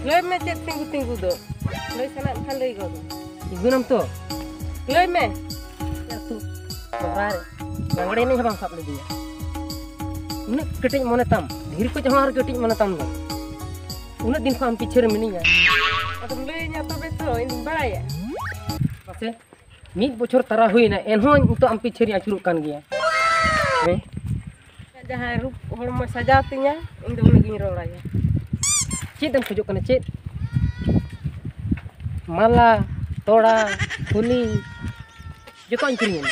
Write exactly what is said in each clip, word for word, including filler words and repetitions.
ᱞᱟᱹᱭ ᱢᱮ, ᱪᱮᱫ ᱛᱤᱸᱜᱩ ᱛᱤᱸᱜᱩ ᱫᱚ? ᱞᱟᱹᱭ ᱥᱟᱱᱟᱭᱮᱫ ᱠᱷᱟᱱ ᱞᱟᱹᱭ ᱜᱚᱫ ᱢᱮ᱾ ᱛᱤᱸᱜᱩᱱᱟᱢ ᱛᱚ? ᱞᱟᱹᱭ ᱢᱮ᱾ ᱟᱹᱛᱩ ᱥᱚᱦᱨᱟᱭ ᱨᱮ ᱞᱟᱜᱽᱲᱮ ᱮᱱᱮᱡ ᱦᱚᱸ ᱵᱟᱢ ᱥᱟᱵ ᱞᱤᱫᱤᱧᱟ᱾ ᱩᱱᱟᱹᱜ ᱠᱟᱹᱴᱤᱡ ᱢᱚᱱᱮ ᱛᱟᱢ, ᱫᱷᱤᱨᱤ ᱠᱚ ᱡᱟᱦᱟᱸ ᱟᱨ ᱠᱟᱹᱴᱤᱡ ᱢᱚᱱᱮ ᱛᱟᱢ ᱫᱚ᱾ ᱩᱱᱟᱹᱜ ᱫᱤᱱ ᱠᱷᱚᱱ ᱟᱢ ᱯᱤᱪᱷᱮ ᱨᱮ ᱢᱤᱱᱟᱹᱧᱟ᱾ ᱟᱫᱚᱢ ᱞᱟᱹᱭᱟᱹᱧᱟ ᱛᱚᱵᱮ ᱛᱚ, ᱤᱧ ᱫᱚᱧ ᱵᱟᱲᱟᱭᱟ᱾ ᱢᱟᱥᱮ, ᱢᱤᱫ ᱵᱚᱪᱷᱚᱨ ᱛᱟᱨᱟ ᱦᱩᱭᱱᱟ, ᱮᱱᱦᱚᱸ ᱱᱤᱛᱚᱜ ᱟᱢ ᱯᱤᱪᱷᱮ ᱨᱤᱧ ᱟᱹᱪᱩᱨᱚᱜ ᱠᱟᱱ ᱜᱮᱭᱟ᱾ ᱦᱮᱸ? ᱡᱟᱦᱟᱸᱭ ᱨᱩᱯ ᱦᱚᱲᱢᱚ ᱥᱟᱡᱟᱣ ᱛᱤᱧᱟ, ᱤᱧ ᱫᱚ ᱩᱱᱤ ᱜᱤᱧ ᱨᱚᱲᱟᱭᱟ᱾ ᱪᱮᱫ ᱮᱢ ᱠᱷᱚᱡᱚᱜ ᱠᱟᱱᱟ? ᱪᱮᱫ? ᱢᱟᱞᱟ, ᱛᱚᱲᱟ, ᱯᱷᱩᱞᱤ, ᱡᱚᱛᱚᱣᱟᱜ ᱤᱧ ᱠᱤᱨᱤᱧ ᱟᱢᱟ᱾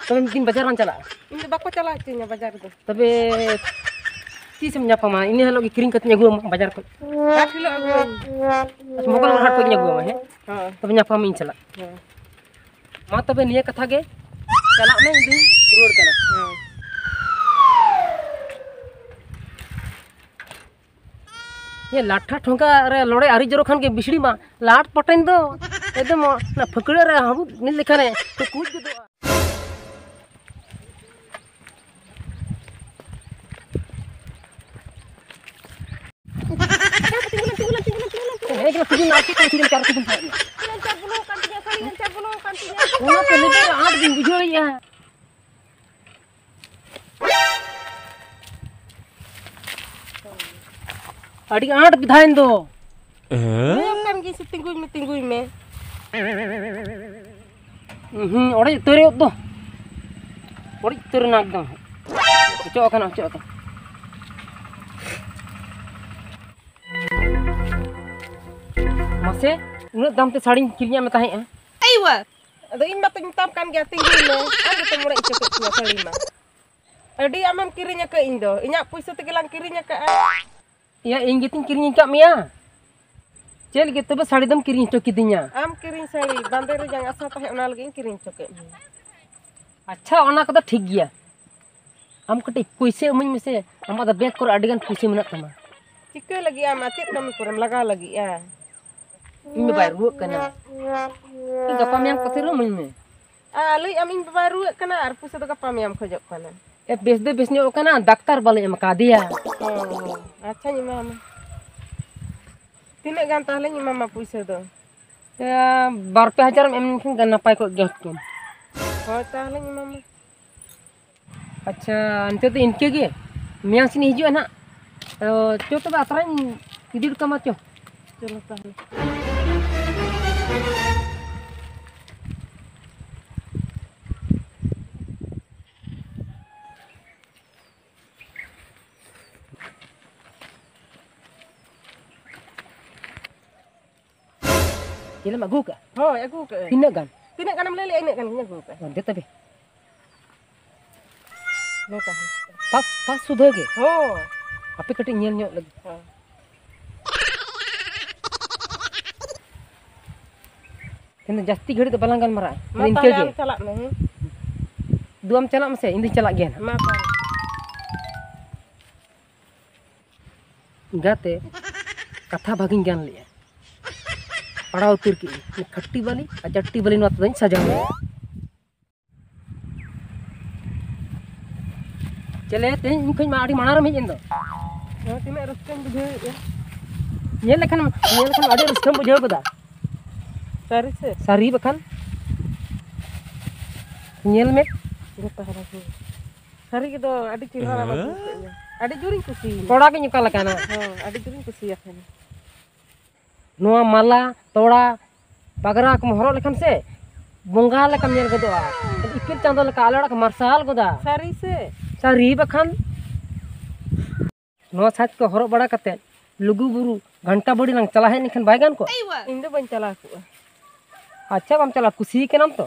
ᱛᱚᱵᱮ ᱢᱤᱫ ᱫᱤᱱ ᱵᱟᱡᱟᱨ ᱞᱟᱝ ᱪᱟᱞᱟᱜᱼᱟ᱾ ᱤᱧ ᱫᱚ ᱵᱟᱠᱚ ᱪᱟᱞᱟᱣ ᱦᱚᱪᱚᱧᱟ ᱵᱟᱡᱟᱨ ᱨᱮᱫᱚ᱾ ᱛᱚᱵᱮ ᱛᱤᱥᱮᱢ ᱧᱟᱯᱟᱢᱟ? ᱤᱱᱟᱹ ᱦᱤᱞᱳᱜ ᱜᱮ ᱠᱤᱨᱤᱧ ᱠᱟᱛᱮᱧ ᱟᱹᱜᱩ ᱟᱢᱟ ᱵᱟᱡᱟᱨ ᱠᱷᱚᱱ᱾ ᱦᱟᱴ ᱦᱤᱞᱳᱜ ᱟᱹᱜᱩ ᱟᱹᱧ᱾ ᱟᱪᱪᱷᱟ, ᱢᱚᱜᱚᱞ ᱦᱟᱴ ᱠᱷᱚᱱ ᱤᱧ ᱟᱹᱜᱩ ᱟᱢᱟ, ᱦᱮᱸ? ᱦᱮᱸ᱾ ᱛᱚᱵᱮ ᱧᱟᱯᱟᱢ ᱤᱧ ᱪᱟᱞᱟᱜ᱾ ᱦᱮᱸ᱾ ᱢᱟ ᱛᱚᱵᱮ ᱱᱤᱭᱟᱹ ᱠᱟᱛᱷᱟ ᱜᱮ, ᱪᱟᱞᱟᱜ ᱢᱮ, ᱤᱧ ᱫᱩᱧ ᱨᱩᱣᱟᱹᱲ ᱠᱟᱱᱟ᱾ ᱦᱮᱸ᱾ ᱤᱭᱟᱹ ᱞᱟᱴᱷᱟ ᱴᱷᱚᱸᱜᱟ ᱨᱮ ᱞᱚᱲᱮ ᱟᱹᱣᱨᱤ ᱡᱚᱨᱚ ᱠᱷᱟᱱ ᱜᱮ ᱵᱤᱥᱲᱤ ᱢᱟ ᱞᱟᱴ ᱯᱚᱴᱮᱱ ᱫᱚ ᱮᱠᱫᱚᱢ ᱚᱱᱟ ᱯᱷᱟᱹᱠᱲᱟᱹ ᱨᱮ ᱦᱟᱹᱵᱩᱫ ᱢᱤᱫ ᱞᱮᱠᱷᱟᱱ ᱮ ᱠᱩᱫ ᱜᱚᱫᱚᱜᱼᱟ᱾ ᱦᱮᱸ, ᱮᱠᱫᱚᱢ ᱛᱤᱸᱜᱩᱱ ᱢᱮ, ᱟᱨ ᱪᱮᱫ ᱠᱚᱢ ᱛᱤᱸᱜᱩᱱ, ᱪᱟᱨ ᱠᱚ ᱫᱩᱧ ᱯᱟᱲᱟᱜ ᱜᱮᱭᱟ᱾ ᱞᱮᱱᱪᱟᱨ ᱵᱚᱞᱚ ᱟᱠᱟᱱ ᱛᱤᱧᱟ, ᱥᱟᱹᱲᱤ ᱞᱮᱱᱪᱟᱨ ᱵᱚᱞᱚ ᱟᱠᱟᱱ ᱛᱤᱧᱟ᱾ ᱚᱱᱟ ᱛᱮ ᱞᱮᱵᱮᱫ ᱟᱸᱴ ᱜᱤᱧ ᱵᱩᱡᱷᱟᱹᱣᱮᱫᱼᱟ᱾ ᱟᱹᱰᱤ ᱟᱸᱴ ᱵᱤᱫᱷᱟᱭᱮᱱ ᱫᱚ᱾ ᱞᱟᱹᱭᱟᱢ ᱠᱟᱱ ᱜᱤᱧ ᱥᱮ, ᱛᱤᱸᱜᱩᱭ ᱢᱮ, ᱛᱤᱸᱜᱩᱭ ᱢᱮ᱾ ᱦᱩᱸ, ᱚᱲᱮᱡ ᱩᱛᱟᱹᱨᱚᱜ ᱫᱚ᱾ ᱚᱲᱮᱡ ᱩᱛᱟᱹᱨ ᱮᱱᱟ ᱮᱠᱫᱚᱢ᱾ ᱚᱪᱚᱜ ᱟᱠᱟᱱᱟ, ᱚᱪᱚᱜ ᱟᱠᱟᱱᱟ᱾ ᱢᱟᱥᱮ, ᱩᱱᱟᱹᱜ ᱫᱟᱢ ᱛᱮ ᱥᱟᱹᱲᱤᱧ ᱠᱤᱨᱤᱧᱟᱜ ᱢᱮ ᱛᱟᱦᱮᱸᱜᱼᱟ᱾ ᱟᱭᱳᱣᱟ! ᱟᱫᱚ ᱤᱧ ᱢᱟᱛᱚᱧ ᱢᱮᱛᱟᱢ ᱠᱟᱱ ᱜᱮᱭᱟ, ᱛᱤᱸᱜᱩᱭ ᱢᱮ᱾ ᱟᱢ ᱜᱮᱛᱚᱢ ᱚᱲᱮᱡ ᱦᱚᱪᱚ ᱠᱮᱫ ᱛᱤᱧᱟ ᱥᱟᱹᱲᱤ ᱢᱟ᱾ ᱟᱹᱰᱤ ᱟᱢᱮᱢ ᱠᱤᱨᱤᱧ ᱟᱠᱟᱫ, ᱤᱧ ᱫᱚ ᱤᱧᱟᱹᱜ ᱯᱩᱭᱥᱟᱹ ᱛᱮᱜᱮ ᱞᱟᱝ ᱠᱤᱨᱤᱧ ᱟᱠᱟᱫᱼᱟ᱾ ᱮᱭᱟ, ᱤᱧ ᱜᱮᱛᱤᱧ ᱠᱤᱨᱤᱧ ᱟᱠᱟᱫ ᱢᱮᱭᱟ᱾ ᱪᱮᱫ ᱞᱟᱹᱜᱤᱫ ᱛᱚᱵᱮ ᱥᱟᱹᱲᱤ ᱫᱚᱢ ᱠᱤᱨᱤᱧ ᱦᱚᱪᱚ ᱠᱤᱫᱤᱧᱟ? ᱟᱢ ᱠᱤᱨᱤᱧ ᱥᱟᱹᱲᱤ ᱵᱟᱸᱫᱮ ᱨᱮᱭᱟᱜ ᱟᱥᱟ ᱛᱟᱦᱮᱸ, ᱚᱱᱟ ᱞᱟᱹᱜᱤᱫ ᱤᱧ ᱠᱤᱨᱤᱧ ᱦᱚᱪᱚ ᱠᱮᱫ ᱢᱮᱭᱟ᱾ ᱟᱪᱪᱷᱟ, ᱚᱱᱟ ᱠᱚᱫᱚ ᱴᱷᱤᱠ ᱜᱮᱭᱟ᱾ ᱟᱢ ᱠᱟᱹᱴᱤᱡ ᱯᱩᱭᱥᱟᱹ ᱤᱢᱟᱹᱧ ᱢᱮᱥᱮ, ᱟᱢᱟᱜ ᱫᱚ ᱵᱮᱝᱠ ᱠᱚᱨᱮ ᱟᱹᱰᱤ ᱜᱟᱱ ᱯᱩᱭᱥᱟᱹ ᱢᱮᱱᱟᱜ ᱛᱟᱢᱟ᱾ ᱪᱤᱠᱟᱹ ᱞᱟᱹᱜᱤᱫ ᱟᱢ? ᱟᱨ ᱪᱮᱫ ᱠᱟᱹᱢᱤ ᱠᱚᱨᱮᱢ ᱞᱟᱜᱟᱣ ᱞᱟᱹᱜᱤᱫᱼᱟ? ᱤᱧ ᱫᱚ ᱵᱟᱭ ᱨᱩᱣᱟᱹᱜ ᱠᱟᱱᱟ᱾ ᱜᱟᱯᱟ ᱢᱮᱭᱟᱝ ᱠᱚᱛᱮ ᱨᱮᱦᱚᱸ ᱤᱢᱟᱹᱧ ᱢᱮ᱾ ᱟᱨ ᱞᱟᱹᱭᱮᱫ ᱟᱢ ᱤᱧ ᱵᱟᱵᱟᱭ ᱨᱩᱣᱟᱹᱜ ᱠᱟᱱᱟ ᱟᱨ ᱯᱩᱭᱥᱟᱹ ᱫᱚ ᱜᱟᱯᱟ ᱢᱮᱭᱟᱝ ᱠᱷᱚᱡᱚᱜ ᱠᱟᱱᱟ᱾ ᱮ, ᱵᱮᱥ ᱫᱚ ᱵᱮᱥ ᱧᱚᱜ ᱠᱟᱱᱟ, ᱰᱟᱠᱛᱟᱨ ᱵᱟᱞᱮ ᱮᱢ ᱠᱟᱫᱮᱭᱟ᱾ ᱚ, ᱟᱪᱪᱷᱟᱧ ᱮᱢᱟᱢᱟ᱾ ᱛᱤᱱᱟᱹᱜ ᱜᱟᱱ ᱛᱟᱦᱚᱞᱮᱧ ᱮᱢᱟᱢᱟ ᱯᱩᱭᱥᱟᱹ ᱫᱚ? ᱮ, ᱵᱟᱨ ᱯᱮ ᱦᱟᱡᱟᱨ ᱮᱢ ᱞᱮᱠᱷᱟᱱ ᱜᱮ ᱱᱟᱯᱟᱭ ᱠᱚᱜ ᱜᱮᱭᱟ ᱦᱩᱛᱠᱟᱹᱢ᱾ ᱦᱳᱭ, ᱛᱟᱦᱚᱞᱮᱧ ᱮᱢᱟᱢᱟ᱾ ᱟᱪᱪᱷᱟ, ᱱᱤᱛᱚᱜ ᱫᱚ ᱤᱱᱠᱟᱹ ᱜᱮ, ᱢᱮᱭᱟᱝ ᱥᱮᱫ ᱤᱧ ᱦᱤᱡᱩᱜᱼᱟ ᱱᱟᱦᱟᱜ᱾ ᱚ, ᱪᱚ ᱛᱚᱵᱮ ᱟᱛᱨᱟᱧ ᱤᱫᱤ ᱦᱚᱴᱚ ᱠᱟᱢᱟ, ᱪᱚ᱾ ᱪᱚᱞᱚ ᱛᱟᱦᱚᱞᱮ᱾ ᱡᱤᱞᱮᱢ ᱟᱹᱜᱩ ᱠᱟᱜᱼᱟ? ᱦᱳᱭ, ᱟᱹᱜᱩ ᱠᱟᱜᱼᱟᱹᱧ᱾ ᱛᱤᱱᱟᱹᱜ ᱜᱟᱱ? ᱛᱤᱱᱟᱹᱜ ᱜᱟᱱᱮᱢ ᱞᱟᱹᱭ ᱞᱮᱜᱼᱟ, ᱤᱱᱟᱹᱜ ᱜᱟᱱ ᱜᱤᱧ ᱟᱹᱜᱩ ᱠᱟᱜᱼᱟ᱾ ᱚ, ᱫᱮ ᱛᱚᱵᱮ᱾ ᱱᱚᱝᱠᱟ ᱦᱚᱸ᱾ ᱯᱟᱥ, ᱯᱟᱥ ᱥᱩᱫᱷᱟᱹ ᱜᱮ? ᱦᱳᱭ᱾ ᱦᱟᱯᱮ ᱠᱟᱹᱴᱤᱡ ᱧᱮᱞ ᱧᱚᱜ ᱞᱟᱹᱜᱤᱫ᱾ ᱦᱳᱭ᱾ ᱛᱮᱦᱮᱧ ᱫᱚ ᱡᱟᱹᱥᱛᱤ ᱜᱷᱟᱹᱲᱤᱡ ᱫᱚ ᱵᱟᱞᱟᱝ ᱜᱟᱞᱢᱟᱨᱟᱜᱼᱟ᱾ ᱢᱟ ᱤᱱᱠᱟᱹ ᱛᱟᱦᱞᱮ ᱜᱮ᱾ ᱟᱢ ᱪᱟᱞᱟᱜ ᱢᱮ, ᱦᱮᱸ? ᱫᱩ ᱟᱢ ᱪᱟᱞᱟᱜ ᱢᱮᱥᱮ, ᱤᱧ ᱫᱩᱧ ᱪᱟᱞᱟᱜ ᱜᱮᱭᱟ ᱱᱟᱦᱟᱜ᱾ ᱢᱟ ᱛᱟᱦᱞᱮ᱾ ᱜᱟᱛᱮ, ᱠᱟᱛᱷᱟ ᱵᱷᱟᱜᱤᱧ ᱜᱟᱱ ᱞᱮᱜᱼᱟ᱾ ᱯᱟᱲᱟᱣ ᱩᱛᱟᱹᱨ ᱠᱮᱜᱼᱟᱹᱧ᱾ ᱠᱷᱟᱹᱴᱤ ᱵᱟᱹᱞᱤ ᱟᱨ ᱪᱟᱹᱴᱤ ᱵᱟᱹᱞᱤ ᱱᱚᱣᱟ ᱛᱮᱫᱚᱧ ᱥᱟᱡᱟᱣ ᱞᱮᱜᱼᱟ᱾ ᱪᱮᱞᱮ, ᱛᱮᱦᱮᱧ ᱤᱧ ᱠᱷᱚᱱ ᱢᱟ ᱟᱹᱰᱤ ᱢᱟᱲᱟᱝ ᱨᱮᱢ ᱦᱮᱡ ᱮᱱ ᱫᱚ᱾ ᱦᱮᱸ, ᱛᱤᱱᱟᱹᱜ ᱨᱟᱹᱥᱠᱟᱹᱧ ᱵᱩᱡᱷᱟᱹᱣᱮᱫᱼᱟ᱾ ᱧᱮᱞ ᱞᱮᱠᱷᱟᱱ, ᱧᱮᱞ ᱞᱮᱠᱷᱟᱱ ᱟᱹᱰᱤ ᱨᱟᱹᱥᱠᱟᱹᱢ ᱵᱩᱡᱷᱟᱹᱣ ᱜᱚᱫᱟ᱾ ᱥᱟᱹᱨᱤ ᱥᱮ? ᱥᱟᱹᱨᱤ ᱵᱟᱠᱷᱟᱱ᱾ ᱧᱮᱞ ᱢᱮ᱾ ᱡᱚᱛᱚ ᱦᱚᱲ ᱜᱮ᱾ ᱥᱟᱹᱨᱤ ᱜᱮᱫᱚ ᱟᱹᱰᱤ ᱪᱮᱦᱨᱟ ᱟᱹᱜᱩ ᱠᱮᱫ ᱢᱮᱭᱟ᱾ ᱟᱹᱰᱤ ᱡᱳᱨᱤᱧ ᱠᱩᱥᱤᱭᱮᱱᱟ᱾ ᱠᱚᱲᱟ ᱜᱤᱧ ᱚᱠᱟ ᱞᱮᱠᱟᱱᱟ? ᱦᱮᱸ, ᱟᱹᱰᱤ ᱡᱳᱨᱤᱧ ᱠᱩᱥᱤᱭᱟᱠᱟᱱᱟ᱾ ᱱᱚᱣᱟ ᱢᱟᱞᱟ, ᱛᱚᱲᱟ, ᱯᱟᱜᱽᱨᱟ ᱠᱚᱢ ᱦᱚᱨᱚᱜ ᱞᱮᱠᱷᱟᱱ ᱥᱮ ᱵᱚᱸᱜᱟ ᱞᱮᱠᱟᱢ ᱧᱮᱞ ᱜᱚᱫᱚᱜᱼᱟ᱾ ᱤᱯᱤᱞ ᱪᱟᱸᱫᱚ ᱞᱮᱠᱟ ᱟᱞᱮ ᱚᱲᱟᱜ ᱠᱚ ᱢᱟᱨᱥᱟᱞ ᱜᱚᱫᱟ᱾ ᱥᱟᱹᱨᱤ ᱥᱮ? ᱥᱟᱹᱨᱤ ᱵᱟᱠᱷᱟᱱ᱾ ᱱᱚᱣᱟ ᱥᱟᱡᱽ ᱠᱚ ᱦᱚᱨᱚᱜ ᱵᱟᱲᱟ ᱠᱟᱛᱮᱫ ᱞᱩᱜᱩ ᱵᱩᱨᱩ ᱜᱷᱟᱱᱴᱟ ᱵᱟᱲᱤ ᱞᱟᱝ ᱪᱟᱞᱟᱣ ᱦᱮᱡ ᱞᱮᱱᱠᱷᱟᱱ ᱵᱟᱭ ᱜᱟᱱ ᱠᱚᱜᱼᱟ? ᱤᱧ ᱫᱚ ᱵᱟᱹᱧ ᱪᱟᱞᱟᱣ ᱠᱚᱜᱼᱟ᱾ ᱟᱪᱪᱷᱟ, ᱵᱟᱢ ᱪᱟᱞᱟᱣ, ᱠᱩᱥᱤ ᱠᱟᱱᱟᱢ ᱛᱚ?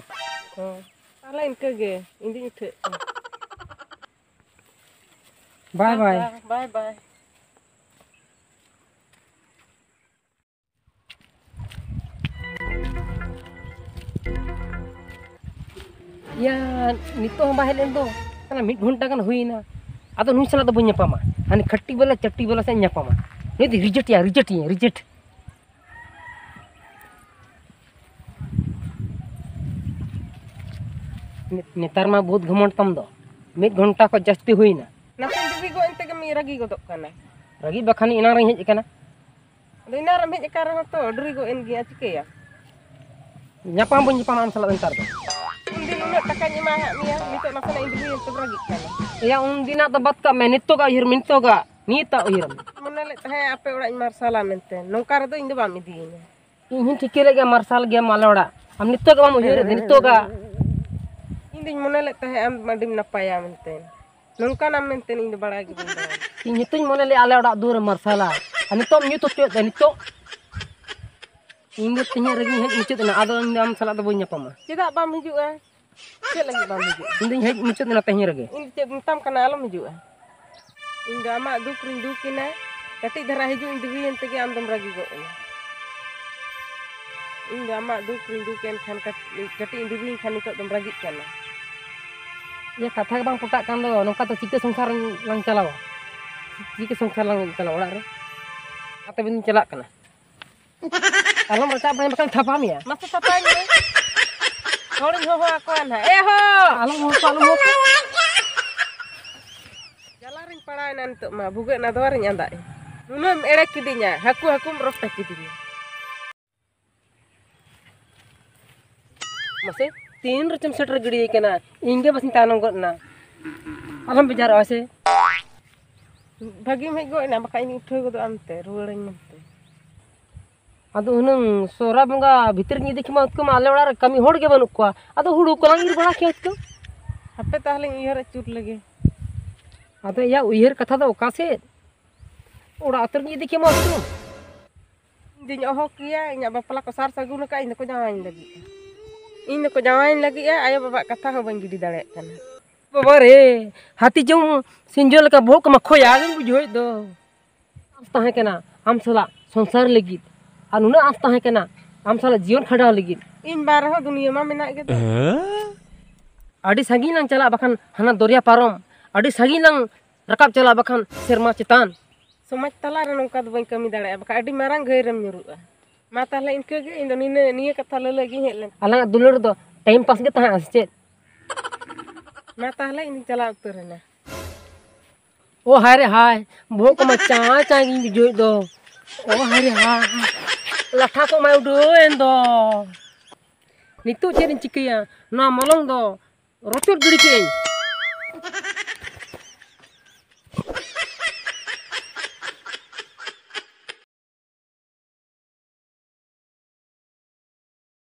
ᱦᱮᱸ, ᱛᱟᱦᱞᱮ ᱤᱱᱠᱟᱹ ᱜᱮ, ᱤᱧ ᱫᱩᱧ ᱩᱴᱷᱟᱹᱜ ᱠᱟᱱᱟ᱾ ᱵᱟᱭ ᱵᱟᱭ᱾ ᱵᱟᱭ ᱵᱟᱭ᱾ ᱭᱟ, ᱱᱤᱛᱚᱜ ᱦᱚᱸ ᱵᱟᱭ ᱦᱮᱡ ᱞᱮᱱ ᱫᱚ᱾ ᱥᱟᱞᱟ ᱢᱤᱫ ᱜᱷᱚᱱᱴᱟ ᱜᱟᱱ ᱦᱩᱭᱱᱟ, ᱟᱫᱚ ᱱᱩᱭ ᱥᱟᱞᱟᱜ ᱫᱚ ᱵᱟᱹᱧ ᱧᱟᱯᱟᱢᱟ᱾ ᱦᱟᱱᱮ ᱠᱷᱟᱹᱴᱤ ᱵᱟᱞᱟ ᱪᱟᱹᱴᱤ ᱵᱟᱞᱟ ᱥᱟᱞᱟᱜ ᱤᱧ ᱧᱟᱯᱟᱢᱟ᱾ ᱱᱩᱭ ᱫᱚ ᱨᱤᱡᱮᱠᱴ ᱮᱭᱟ, ᱨᱤᱡᱮᱠᱴ ᱮᱭᱟ, ᱨᱤᱡᱮᱠᱴ᱾ ᱱᱮ-, ᱱᱮᱛᱟᱨ ᱢᱟ ᱵᱚᱦᱩᱛ ᱜᱷᱚᱢᱚᱱᱰ ᱛᱟᱢ ᱫᱚ, ᱢᱤᱫ ᱜᱷᱚᱱᱴᱟ ᱠᱷᱚᱱ ᱡᱟᱹᱥᱛᱤ ᱦᱩᱭᱱᱟ᱾ ᱱᱟᱥᱮ ᱰᱮᱨᱤ ᱜᱚᱫ ᱮᱱ ᱛᱮᱜᱮᱢ ᱨᱟᱹᱜᱤ ᱜᱚᱫᱚᱜ ᱠᱟᱱᱟ᱾ ᱨᱟᱹᱜᱤ ᱵᱟᱠᱷᱟᱱ ᱮᱱᱟᱝ ᱨᱤᱧ ᱦᱮᱡ ᱟᱠᱟᱱᱟ᱾ ᱟᱫᱚ ᱮᱱᱟᱱ ᱨᱮᱢ ᱦᱮᱡ ᱟᱠᱟᱱ ᱨᱮᱦᱚᱸ ᱛᱚ ᱰᱮᱨᱤ ᱜᱚᱫ ᱮᱱ ᱜᱮᱭᱟ, ᱪᱤᱠᱟᱹᱭᱟ? ᱧᱟᱯᱟᱢ ᱵᱟᱹᱧ ᱧᱟᱯᱟᱢᱟ ᱟᱢ ᱥᱟᱞᱟᱜ ᱫᱚ ᱱᱮᱛᱟᱨ ᱫᱚ᱾ ᱩᱱᱫᱤᱱ ᱩᱱᱟᱹᱜ ᱴᱟᱠᱟᱧ ᱮᱢᱟᱦᱟᱫ ᱢᱮᱭᱟ, ᱱᱤᱛᱚᱜ ᱱᱟᱥᱮᱱᱟᱜ ᱤᱧ ᱨᱩᱣᱟᱹᱭᱮᱱ ᱛᱮᱢ ᱨᱟᱹᱜᱤᱜ ᱠᱟᱱᱟ᱾ ᱮᱭᱟ, ᱩᱱᱫᱤᱱᱟᱜ ᱫᱚ ᱵᱟᱫ ᱠᱟᱜ ᱢᱮ, ᱱᱤᱛᱚᱜᱟᱜ ᱩᱭᱦᱟᱹᱨ ᱢᱮ, ᱱᱤᱛᱚᱜᱟᱜ, ᱱᱤᱛᱟᱜ ᱩᱭᱦᱟᱹᱨ ᱢᱮ᱾ ᱢᱚᱱᱮ ᱞᱮᱫ ᱛᱟᱦᱮᱸᱫ ᱟᱯᱮ ᱚᱲᱟᱜ ᱤᱧ ᱢᱟᱨᱥᱟᱞᱟ ᱢᱮᱱᱛᱮ, ᱱᱚᱝᱠᱟ ᱨᱮᱫᱚ ᱤᱧ ᱫᱚ ᱵᱟᱢ ᱤᱫᱤᱭᱤᱧᱟ᱾ ᱤᱧ ᱦᱚᱸᱧ ᱴᱷᱤᱠᱟᱹ ᱞᱮᱫ ᱜᱮᱭᱟ ᱢᱟᱨᱥᱟᱞ ᱜᱮᱭᱟᱢ ᱟᱞᱮ ᱚᱲᱟᱜ, ᱟᱢ ᱱᱤᱛᱚᱜ ᱜᱮ ᱵᱟᱢ ᱩᱭᱦᱟᱹᱨᱮᱫ ᱫᱚ, ᱱᱤᱛᱚᱜᱟᱜ᱾ ᱤᱧ ᱫᱩᱧ ᱢᱚᱱᱮ ᱞᱮᱫ ᱛᱟᱦᱮᱸᱫ ᱟᱢ ᱟᱹᱰᱤᱢ ᱱᱟᱯᱟᱭᱟ ᱢᱮᱱᱛᱮ, ᱱᱚᱝᱠᱟᱱᱟᱢ ᱢᱮᱱᱛᱮ ᱤᱧ ᱫᱚ ᱵᱟᱲᱟᱭ ᱜᱮ ᱵᱟᱹᱧ ᱵᱟᱲᱟᱭᱟ᱾ ᱤᱧ ᱱᱤᱛᱚᱜ ᱤᱧ ᱢᱚᱱᱮ ᱞᱮᱫᱼᱟ ᱟᱞᱮ ᱚᱲᱟᱜ ᱫᱩᱣᱟᱹᱨ ᱮᱢ ᱢᱟᱨᱥᱟᱞᱟ, ᱟᱨ ᱱᱤᱛᱚᱜ ᱮᱢ ᱧᱩᱛ ᱦᱚᱪᱚᱭᱮᱫ ᱫᱚ ᱱᱤᱛᱚᱜ᱾ ᱤᱧ ᱫᱚ ᱛᱮᱦᱮᱧ ᱨᱮᱜᱮᱧ ᱦᱮᱡ ᱢᱩᱪᱟᱹᱫ ᱮᱱᱟ, ᱟᱫᱚ ᱤᱧ ᱫᱚ ᱟᱢ ᱥᱟᱞᱟᱜ ᱫᱚ ᱵᱟᱹᱧ ᱧᱟᱯᱟᱢᱟ᱾ ᱪᱮᱫᱟᱜ ᱵᱟᱢ ᱦᱤᱡᱩᱜᱼᱟ? ᱪᱮᱫ ᱞᱟᱹᱜᱤᱫ ᱵᱟᱢ ᱦᱤᱡᱩᱜᱼᱟ? ᱤᱧ ᱫᱚᱧ ᱦᱮᱡ ᱢᱩᱪᱟᱹᱫ ᱮᱱᱟ ᱛᱮᱦᱮᱧ ᱨᱮᱜᱮ᱾ ᱤᱧ ᱪᱮᱫ ᱢᱮᱛᱟᱢ ᱠᱟᱱᱟ ᱟᱞᱚᱢ ᱦᱤᱡᱩᱜᱼᱟ? ᱤᱧ ᱫᱚ ᱟᱢᱟᱜ ᱫᱩᱠ ᱨᱤᱧ ᱫᱩᱠ ᱮᱱᱟ, ᱠᱟᱹᱴᱤᱡ ᱫᱷᱟᱨᱟ ᱦᱤᱡᱩᱜ ᱤᱧ ᱫᱮᱨᱤᱭᱮᱱ ᱛᱮᱜᱮ ᱟᱢ ᱫᱚᱢ ᱨᱟᱹᱜᱤ ᱜᱚᱫ ᱮᱱᱟ᱾ ᱤᱧ ᱫᱚ ᱟᱢᱟᱜ ᱫᱩᱠ ᱨᱤᱧ ᱫᱩᱠ ᱮᱱ ᱠᱷᱟᱱ ᱠᱟᱹᱴ-, ᱠᱟᱹᱴᱤᱡ ᱤᱧ ᱫᱮᱨᱤᱭᱮᱱ ᱠᱷᱟᱱ ᱱᱤᱛᱚᱜ ᱫᱚᱢ ᱨᱟᱹᱜᱤᱜ ᱠᱟᱱᱟ᱾ ᱤᱭᱟᱹ, ᱠᱟᱛᱷᱟ ᱜᱮ ᱵᱟᱝ ᱯᱚᱴᱟᱜ ᱠᱟᱱ ᱫᱚ, ᱱᱚᱝᱠᱟ ᱛᱮ ᱪᱤᱠᱟᱹ ᱥᱚᱝᱥᱟᱨ ᱞᱟᱝ ᱪᱟᱞᱟᱣᱟ? ᱪᱤᱠᱟᱹ ᱥᱚᱝᱥᱟᱨ ᱞᱟᱝ ᱪᱟᱞᱟᱣᱟ ᱚᱲᱟᱜ ᱨᱮ? ᱚᱱᱟᱛᱮ ᱵᱤᱱ ᱪᱟᱞᱟᱜ ᱠᱟᱱᱟ᱾ ᱟᱞᱚᱢ ᱨᱟᱪᱟᱜ ᱵᱟᱲᱟᱭᱟ, ᱵᱟᱠᱷᱟᱱ ᱛᱷᱟᱯᱟ ᱢᱮᱭᱟ᱾ ᱢᱟᱥᱮ ᱛᱷᱟᱯᱟᱧ ᱢᱮ᱾ ᱦᱚᱲᱤᱧ ᱦᱚᱦᱚ ᱟᱠᱚᱣᱟ ᱱᱟᱦᱟᱜ᱾ ᱮ ᱦᱚ! ᱟᱞᱚᱢ ᱦᱚᱦᱚ ᱠᱚᱣᱟ, ᱟᱞᱚᱢ ᱦᱚᱦᱚ ᱠᱚᱣᱟ᱾ ᱡᱟᱞᱟ ᱨᱤᱧ ᱯᱟᱲᱟᱣᱮᱱᱟ ᱱᱤᱛᱚᱜ ᱢᱟ, ᱵᱷᱩᱜᱟᱹᱜ ᱱᱟᱫᱣᱟ ᱨᱤᱧ ᱟᱸᱫᱟᱜ ᱮᱱ᱾ ᱱᱩᱱᱟᱹᱜ ᱮᱢ ᱮᱲᱮ ᱠᱤᱫᱤᱧᱟ, ᱦᱟᱹᱠᱩ ᱦᱟᱹᱠᱩᱢ ᱨᱚᱴᱮ ᱠᱤᱫᱤᱧᱟ᱾ ᱢᱟᱥᱮ, ᱛᱤᱱ ᱨᱮᱪᱚᱢ ᱥᱮᱴᱮᱨ ᱜᱤᱰᱤᱭ ᱠᱟᱱᱟ, ᱤᱧ ᱜᱮ ᱵᱟᱥᱮᱧ ᱛᱟᱭᱱᱚᱢ ᱜᱚᱫ ᱮᱱᱟ᱾ ᱟᱞᱚᱢ ᱵᱮᱡᱟᱨᱚᱜᱼᱟ ᱥᱮ᱾ ᱵᱷᱟᱹᱜᱤᱢ ᱦᱮᱡ ᱜᱚᱫ ᱮᱱᱟ, ᱵᱟᱠᱷᱟᱡ ᱤᱧ ᱩᱴᱷᱟᱹᱣ ᱜᱚᱫᱚᱜᱼᱟ ᱢᱮᱱᱛᱮ, ᱨᱩᱣᱟᱹᱲᱟᱹᱧ ᱢᱮᱱᱛᱮ᱾ ᱟᱫᱚ ᱦᱩᱱᱟᱹᱝ ᱥᱚᱦᱨᱟᱭ ᱵᱚᱸᱜᱟ ᱵᱷᱤᱛᱤᱨ ᱜᱤᱧ ᱤᱫᱤ ᱠᱮᱢᱟ, ᱩᱛᱠᱟᱹ ᱢᱟ ᱟᱞᱮ ᱚᱲᱟᱜ ᱨᱮ ᱠᱟᱹᱢᱤ ᱦᱚᱲ ᱜᱮ ᱵᱟᱹᱱᱩᱜ ᱠᱚᱣᱟ᱾ ᱟᱫᱚ ᱦᱩᱲᱩ ᱠᱚᱞᱟᱝ ᱤᱨ ᱵᱟᱲᱟ ᱠᱮᱭᱟ ᱩᱛᱠᱟᱹ᱾ ᱦᱟᱯᱮ ᱛᱟᱦᱞᱮᱧ ᱩᱭᱦᱟᱹᱨ ᱟᱹᱪᱩᱨ ᱞᱮᱜᱮ᱾ ᱟᱫᱚ ᱮᱭᱟ, ᱩᱭᱦᱟᱹᱨ ᱠᱟᱛᱷᱟ ᱫᱚ ᱚᱠᱟ ᱥᱮᱫ? ᱚᱲᱟᱜ ᱩᱛᱟᱹᱨ ᱜᱤᱧ ᱤᱫᱤ ᱠᱮᱢᱟ ᱩᱛᱠᱟᱹ᱾ ᱤᱧ ᱫᱩᱧ ᱚᱦᱚ ᱠᱮᱭᱟ, ᱤᱧᱟᱹᱜ ᱵᱟᱯᱞᱟ ᱠᱚ ᱥᱟᱨ ᱥᱟᱹᱜᱩᱱ ᱟᱠᱟᱫ, ᱤᱧ ᱫᱚᱠᱚ ᱡᱟᱶᱟᱭᱤᱧ ᱞᱟᱹᱜᱤᱫ᱾ ᱤᱧ ᱫᱚᱠᱚ ᱡᱟᱶᱟᱭᱤᱧ ᱞᱟᱹᱜᱤᱫᱼᱟ, ᱟᱭᱳ ᱵᱟᱵᱟᱣᱟᱜ ᱠᱟᱛᱷᱟ ᱦᱚᱸ ᱵᱟᱹᱧ ᱜᱤᱰᱤ ᱫᱟᱲᱮᱭᱟᱜ ᱠᱟᱱᱟ᱾ ᱵᱟᱵᱟ ᱨᱮ, ᱦᱟᱹᱛᱤ ᱡᱚᱢ ᱥᱤᱧᱡᱚ ᱞᱮᱠᱟ ᱵᱚᱦᱚᱜ ᱠᱚᱢᱟ ᱠᱷᱚᱭᱟ ᱜᱮᱢ ᱵᱩᱡᱷᱟᱹᱣᱮᱫ ᱫᱚ᱾ ᱟᱸᱥ ᱛᱟᱦᱮᱸ ᱠᱟᱱᱟ ᱟᱢ ᱥᱟᱞᱟᱜ ᱥᱚᱝᱥᱟᱨ ᱞᱟᱹᱜᱤᱫ, ᱟᱨ ᱱᱩᱱᱟᱹᱜ ᱟᱸᱥ ᱛᱟᱦᱮᱸ ᱠᱟᱱᱟ ᱟᱢ ᱥᱟᱞᱟᱜ ᱡᱤᱭᱚᱱ ᱠᱷᱟᱸᱰᱟᱣ ᱞᱟᱹᱜᱤᱫ᱾ ᱤᱧ ᱵᱟᱝ ᱨᱮᱦᱚᱸ ᱫᱩᱱᱤᱭᱟᱹ ᱢᱟ ᱢᱮᱱᱟᱜ ᱜᱮ ᱫᱚ᱾ ᱟᱹᱰᱤ ᱥᱟᱺᱜᱤᱧ ᱞᱟᱝ ᱪᱟᱞᱟᱜ, ᱵᱟᱠᱷᱟᱱ ᱦᱟᱱᱟ ᱫᱚᱨᱭᱟ ᱯᱟᱨᱚᱢ, ᱟᱹᱰᱤ ᱥᱟᱺᱜᱤᱧ ᱞᱟᱝ ᱨᱟᱠᱟᱵ ᱪᱟᱞᱟᱜ, ᱵᱟᱠᱷᱟᱱ ᱥᱮᱨᱢᱟ ᱪᱮᱛᱟᱱ᱾ ᱥᱚᱢᱟᱡᱽ ᱛᱟᱞᱟ ᱨᱮ ᱱᱚᱝᱠᱟ ᱫᱚ ᱵᱟᱹᱧ ᱠᱟᱹᱢᱤ ᱫᱟᱲᱮᱭᱟᱜᱼᱟ, ᱵᱟᱠᱷᱟᱱ ᱟᱹᱰᱤ ᱢᱟᱨᱟᱝ ᱜᱷᱟᱹᱭ ᱨᱮᱢ ᱧᱩᱨᱩᱜᱼᱟ᱾ ᱢᱟ ᱛᱟᱦᱞᱮ ᱤᱱᱠᱟᱹ ᱜᱮ, ᱤᱧ ᱫᱚ ᱱᱤᱱᱟᱹ-, ᱱᱤᱭᱟᱹ ᱠᱟᱛᱷᱟ ᱞᱟᱹᱞᱟᱹᱭ ᱜᱤᱧ ᱦᱮᱡ ᱞᱮᱱ᱾ ᱟᱞᱟᱝᱟᱜ ᱫᱩᱞᱟᱹᱲ ᱫᱚ ᱴᱟᱭᱤᱢ ᱯᱟᱥ ᱜᱮ ᱛᱟᱦᱮᱸᱜᱼᱟ ᱥᱮ ᱪᱮᱫ? ᱢᱟ ᱛᱟᱦᱞᱮ ᱤᱧ ᱫᱚᱧ ᱪᱟᱞᱟᱣ ᱩᱛᱟᱹᱨ ᱮᱱᱟ᱾ ᱳ ᱦᱟᱭ ᱨᱮ ᱦᱟᱭ, ᱵᱚᱦᱚᱜ ᱠᱚᱢᱟ ᱪᱟᱸᱭ ᱪᱟᱸᱭ ᱜᱤᱧ ᱵᱩᱡᱷᱟᱹᱣᱮᱫ ᱫᱚ᱾ ᱚ ᱦᱟᱭ ᱨᱮ ᱦᱟᱭ, ᱞᱟᱴᱷᱟ ᱠᱚ ᱢᱟ ᱩᱰᱟᱹᱣᱮᱱ ᱫᱚ᱾ ᱱᱤᱛᱚᱜ ᱪᱮᱫ ᱤᱧ ᱪᱤᱠᱟᱹᱭᱟ? ᱱᱚᱣᱟ ᱢᱚᱞᱚᱝ ᱫᱚ ᱨᱚᱪᱚᱫ ᱜᱤᱰᱤ ᱠᱮᱜᱼᱟᱹᱧ᱾